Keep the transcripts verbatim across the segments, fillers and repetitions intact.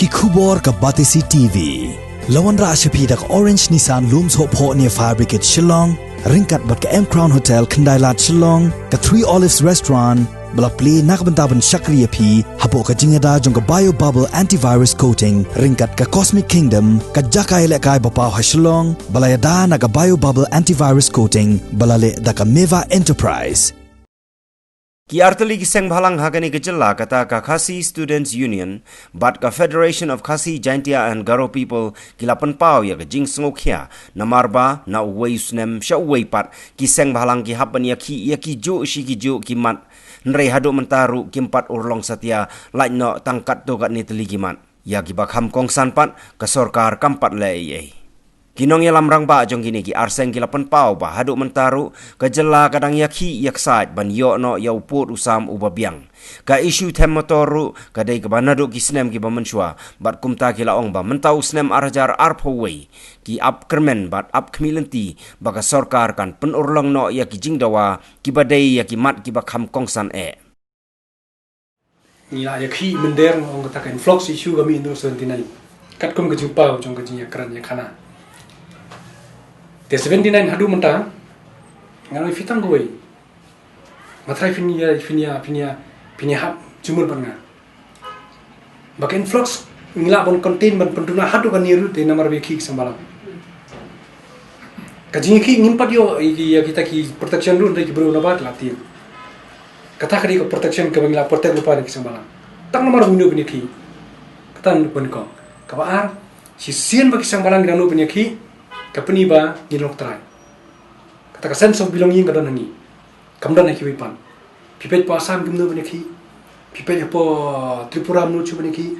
Ki khubor ka Batesi T V. La wanrah sha phi da ka Orange Nissan Lum Sohphoh near Fire Brigade Shillong, ryngkat bad ka M Crown Hotel Khyndailad Shillong, ka Three Olives Restaurant, ba la plie na ka bynta ban shakri ïa phi hapoh ka jingïada jong ka Bio Bubble Antivirus Coating, ryngkat ka Cosmic Kingdom, ka jaka ïalehkai ba paw ha Shillong, ba la ïada na ka Bio Bubble Antivirus Coating, ba la leh da ka Meva Enterprise. Ki artylli ki seng bhalang ha kane ka jylla, kata ka Khasi Students Union bad ka Federation of Khasi Jaintia and Garo People, ki la pynpaw ïa ka jingsngewkhia, namar ba na uwei u snem sha uwei pat, ki seng bhalang ki hap ban ïakhih ïa kijuh shi kijuh ki mat, hynrei haduh mynta ruh kim pat urlong satia, lait noh tang katto katne tylli ki mat. Ïa kiba kham kongsan pat, ka sorkar kam pat leh ei ei. Ki nongïalam rangbah jong kine ki arseng ki la pynpaw ba haduh mynta ruh, ka jylla ka dang ïakhih ïaksaid ban ïoh noh ïa u pud u sam uba biang. Ka issue them motor ruh, ka dei kaba naduh ki snem kiba mynshuwa, bad kumta ki la ong ba mynta u snem ar hajar arphew wei, ki ap kyrmen bad ap khmih lynti, ba ka sorkar kan pynurlong noh ïa ki jingdawa, kiba dei ïa ki mat kiba kham kongsan eh. Ngi la ïakhih mynder, nga ong kata ka influx issue ka mih naduh seventy-nine. Katkum ka jingpaw jong ka jingïakren ïakhana. Te seventy-nine haduh mynta, nga ong phi tang kawei. Nga trai phin ïa, phin ïa, phin ïa, phin ïa hap jingmut bad nga. Ba ka influx ngi lah ban contain ban pynduna haduh kane ruh te namar ba ïakhih ki seng bhalang. Ka jingïakhih ngim pat ïoh ïa ki, ïa kita ki protection ruh, hynrei ki briew na bar la tieng. Kata ka dei ka protection kaba ngi la protect lypa na ki seng bhalang. Tang namar ba ngin ïoh ban ïakhih. Kata ban kong. Kaba ar, shisien ba ki seng bhalang ki dang ïoh ban ïakhih, ka pyni ba ngi long trai. Kata ka sense of belonging ka don ha ngi. Kam don ha kiwei pat. Phi peit hapoh Assam kim nud ban ïakhih. Phi peit hapoh Tripura kim nud shuh ban ïakhih.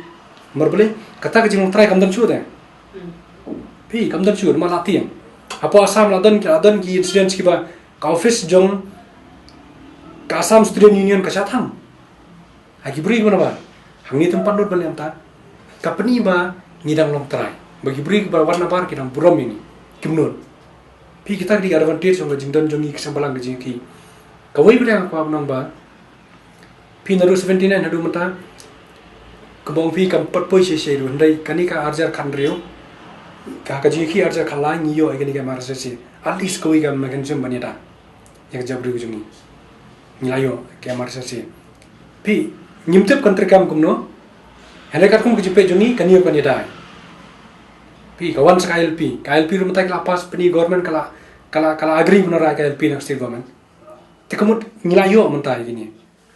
Namar balei, kata ka jinglong trai kam don shuh te. Phi, kam don shuh, namar la tieng. Hapoh Assam la don, la don ki incidents kiba ka office jong ka Assam Student Union ka shah thang. Ha ki briew kiba na bar. Hangne te ym pat nud ban leh kumta. Ka pyni ba ngi dang long trai. Ba ki briew kiba wan na bar ki dang burom ïa ngi. Kim nud. Phi, kita ki dei ki advantage jong ka jingdon jong ngi ki seng bhalang ka jingïakhih. Kawei pat nga kwah ban ong ba, phi, naduh seventy-nine haduh mynta, kumba ong phi kam pat poi shisha ruh, hynrei kane ka ar hajar khathynriew, ka, ka jingïakhih ar hajar khatlai ngi ïoh ïa kane ka M R S S A. At least kawei ka mechanism ban ïada ïa ka jaitbynriew jong ngi. Ngi la ïoh ka M R S S A. Phi, ngim tip kan treikam kumno. Hynrei katkum ka jingpeit jong ngi, kane ruh kan ïada. Phi, ka wan sa ka I L P. Ka I L P ruh mynta ki la pass, pyni government ka la, ka la, ka la agree ban wanrah ka I L P na ka state government. Te ka mut ngi la ïoh mynta ïa kine.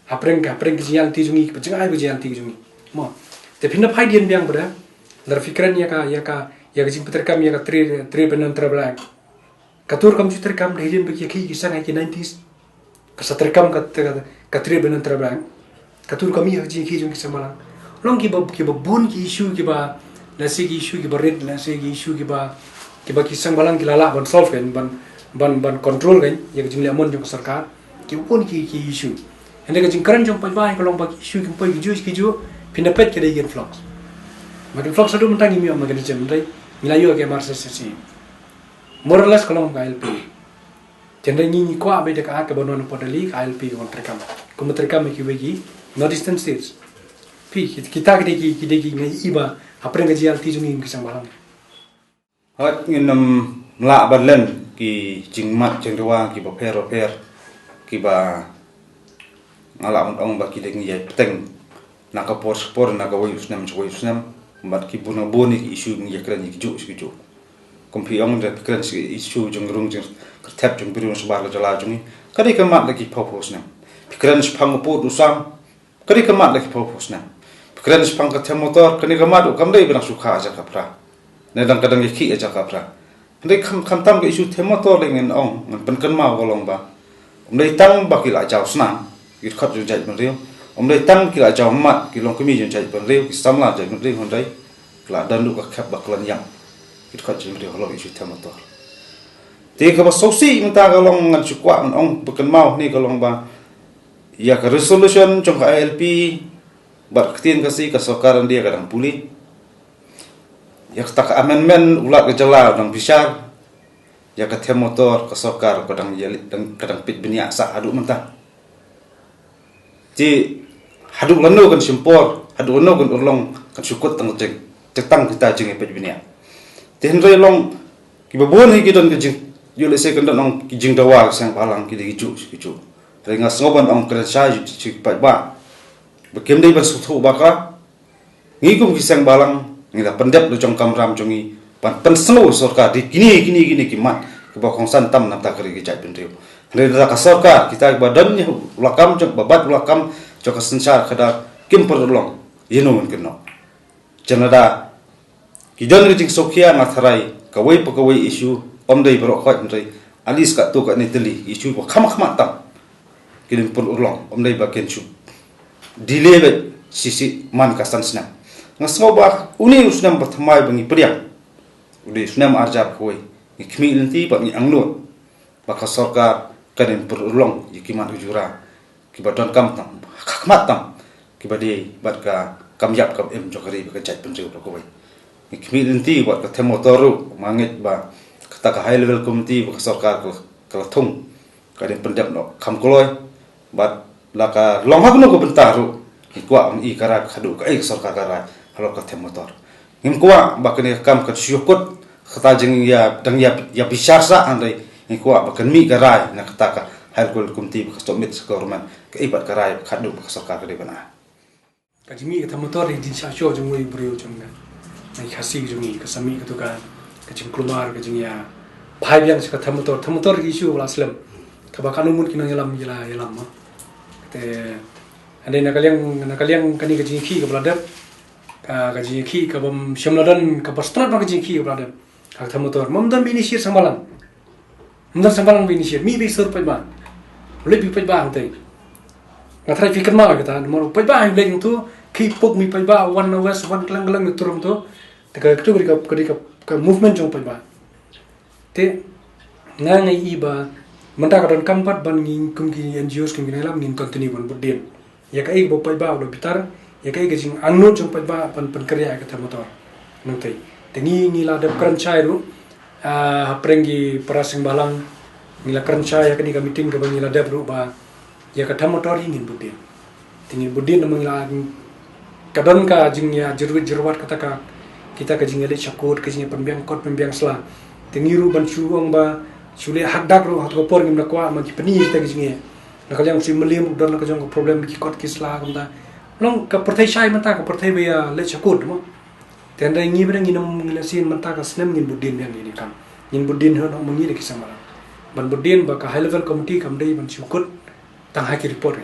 Hapdeng, hapdeng ka jingïaid lynti jong ngi, ka jingïaid, ka jingïaid lynti jong ngi. Mo. Te phin da phai dien biang bad da. Lada phi kren ïa ka, ïa ka, ïa ka jingpyntreikam ïa ka Trade, Trade Union Tribal Act. Ka tur kam ju treikam da hadien ba ki ïakhih ki seng ha ki nineties. Ka sa treikam ka, ka, ka Trade Union Tribal Act. Ka tur kam ïa ka jingïakhih jong ki seng bhalang. Long kiba, kiba bun ki issue kiba, let's say ki issue kiba rit, let's say ki issue kiba, kiba ki seng bhalang ki la lah ban solve kan, ban, ban, ban control kan ïa ka jingleh mon jong ka sorkar. Kiba bun ki, ki issue. Hynrei ka jingkren jong paidbah ka long ba ki issue kim poi kijuh kijuh, phin da peit ka dei ki influx. Ba ki influx haduh mynta ngim ïoh mechanism, hynrei ngi la ïoh ka M R S S A. More or less ka long ka I L P. Te hynrei ngi, ngi kwah ba da ka ar ka ban wan hapoh Delhi, ka I L P ka wan treikam. Kumba treikam ha kiwei ki North Eastern States. Phi, ki, kita ki dei ki, ki dei ki ngi i ba hapdeng ka jingïaid lynti jong ngi ki seng bhalang. Hooid, ngin ym lah ban len ki jingmad jingdawa kiba pher bapher, kiba nga lah ban ong ba ki dei ngi ïai bteng na ka por sha ka por, na kawei u snem sha kawei u snem, bad ki bun bun ki issue ngi ïakren ïa kijuh sha kijuh. Kum phi ong, da phi kren sha issue jong rung jingkyrthep jong briew shabar ka jylla jong ngi, ka dei ka mad la ki phew phew snem. Phi kren shaphang u pud u sam, ka dei ka mad la ki phew phew snem. Phi kren shaphang ka them motor, kane ka mad ruh kam dei ba dang shu kha ha jaka phra, ne dang ka dang ïakhih ha jaka phra. Hynrei kham, khamtam ka issue them motor lei, ngan ong, ngan pynkynmaw ka long ba, ym dei tang ba ki la jaw snam ki dkhot jong jaitbynriew, ym dei tang ki la jaw mad ki longkmie jong jaitbynriew, ki samla jaitbynriew, hynrei ki la don ruh ka khep ba khlaiñ ïam ki dkhot jong jaitbynriew halor issue them motor. Te kaba sngewsih mynta ka long, ngan shu kwah ngan ong pynkynmaw hangne ka long ba, ïa ka resolution jong ka I L P bad ka ktien Khasi ka sorkar India ka dang pule. Ïa kata ka amendment u Lat ka jylla u dang bishar. Ïa ka them motor ka sorkar ka dang ïa, dang, ka dang peit bniah sah haduh mynta. Te haduh lano kan shim por Haduh no kan urlong kan shu kut tang jing. Te tang kita jingpeit bniah. Te hynrei long kiba bun hi ki don ka jing. Ïoh lehse kan don ong ki jingdawa ka seng balang ki dei ki ju ki ju. Hynrei nga sngew ban ong kren shai ju ki paidbah. Ba kim dei ban sngewthuh ba ka ngi kum ki seng balang ngi la pyndep la jong kamram jong ngi ban pynsngew sorkar di kini kini kini ki mat kiba kongsan tam na bynta ka ri ka jaitbynriew. Hynrei da ka sorkar kita kiba don ïa u lakam jong ba bat u lakam jong ka synshar khadar kim pynurlong ïa no ngan kynnoh. Janada ki don ka jingsngewkhia nga tharai kawei pa kawei issue ym dei baroh khoit hynrei at least katto katne tylli issue ba kham kham tam. Ki dei pynurlong ym dei ba kin shu delay beit shisha man ka san snem. Nga sngew ba une u snem ba thymmai ba ngi pdiang u dei u snem arjar kawei ngi khmih lynti bad ngi angnud ba ka sorkar ka dei pynurlong ïa ki mat u jura kiba donkam tam khakmat tam kiba dei bad ka kam ïap kam im jong ka ri bad ka jaitbynriew ba kawei. Ngi khmih lynti bad ka them motor ruh ma ngeit ba kata ka high level committee ba ka sorkar ka la thung ka dei pyndep noh kham kloi bad la ka long ha kano ka bynta ruh ngi kwah ban i ka rai khadduh kaei ka sorkar ka rai halor ka them motor. Ngim kwah ba kane ka kam ka shu kut kata jing ïa dang ïa ïa bishar sa hynrei ngi kwah ba kan mih ka rai na kata ka high level committee ba ka submit sa government kaei pat ka rai khadduh ba ka sorkar ka dei ban ai. Ka jingmih ka them motor hi jingshah shoh jong uwei u briew jong nga. Ngi Khasi jong ngi ka sa mih kato ka ka jingkulmar ka jingïa phai biang sha ka them motor. Them motor ki issue ba la slem. Kaba katno mut ki nongïalam ki la ïalam ma. Te hynrei na ka liang na ka liang kane ka jingïakhih kaba la dep. Ka ka jingïakhih kaba ym shym la don kaba start ba ka jingïakhih kaba la dep. Ka them motor. Ym don ba initiate seng balang. Ym don seng balang ba initiate. Mih ba i sur paidbah. Leit ba i paidbah hangtei. Nga tharai phi kynmaw ïa kata namar u paidbah ha i leit hangto ki puk mih paidbah wan na west wan klang klang ïa tur hangto. Te ka katu ka dei ka ka dei ka ka movement jong u paidbah. Te nga nga i ba mynta ka donkam pat ban ngi kum ki N G Os kum ki nongïalam ngin continue ban bud dien. Ïa kaei ba u paidbah u la bitar, ïa kaei ka jingangnud jong u paidbah ban pynkyrïah ïa ka them motor. Nangtei. Te ngi ngi la dep kren shai ruh, ah, hapdeng ki para seng balang, ngi la kren shai ïa kane ka meeting kaba ngi la dep ruh ba ïa ka them motor hi ngin bud dien. Te ngin bud dien namar ngi la ka don ka jingïa jyrwit jyrwat kata ka kita ka jingïaleit sha kot ka jingïa pynbiang kot pynbiang sla. Te ngi ruh ban shu ong ba shu leh hakdak ruh ha kato ka por ngim da kwah ma ki pyni kita ka jingïa. Na ka liang u Siem Mylliem ruh don la ka jong ka problem ki kot ki sla kumta. Long ka pyrthei shai mynta ka pyrthei ba ïaleit sha kot mo. Te hynrei ngi ba dang ngin ym ngin ym sien mynta ka snem ngin bud dien biang ïa kane ka kam. Ngin bud dien hynrei ma ngi da ki seng balang. Ban bud dien ba ka high level committee kam dei ban shu kut tang ha ki report.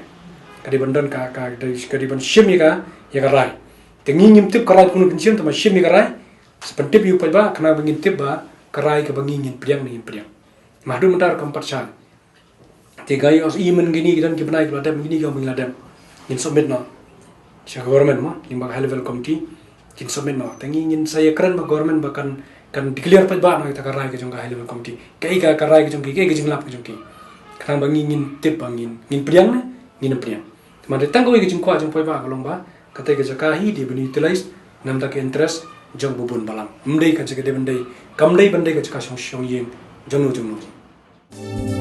Ka dei ban don ka ka dei ka dei ban shim ïa ka ïa ka rai. Te ngi ngim tip ka rai kumno kin shim te ma shim ïa ka rai. Sa pyntip ïa u paidbah khnang ba ngin tip ba ka rai kaba ngi ngin pdiang ne ngim pdiang. Ma haduh mynta ruh kam pat shai. Te ka ïoh i mynta kine ki don ki bnai ki la dem kine ki ong ba ngi la dem. Ngin submit noh sha ka government mo, lyngba ka high level committee. Kin submit noh. Te ngi ngin sa ïakren bad government ba kan kan declare paidbah noh ïa ka rai ka jong ka high level committee. Kaei ka ka rai ka jong ki, kaei ka jinglap ka jong ki. Khnang ba ngi ngin tip ba ngin ngin pdiang ne ngin ym pdiang. Te ma dei tang kawei ka jingkwah jong paidbah ka long ba kata ka jaka hi dei ban utilize namar ka interest jong u bun balang. Ym dei ka jaka dei ban dei kam dei ban dei ka jaka shong shong ïing jong no jong no.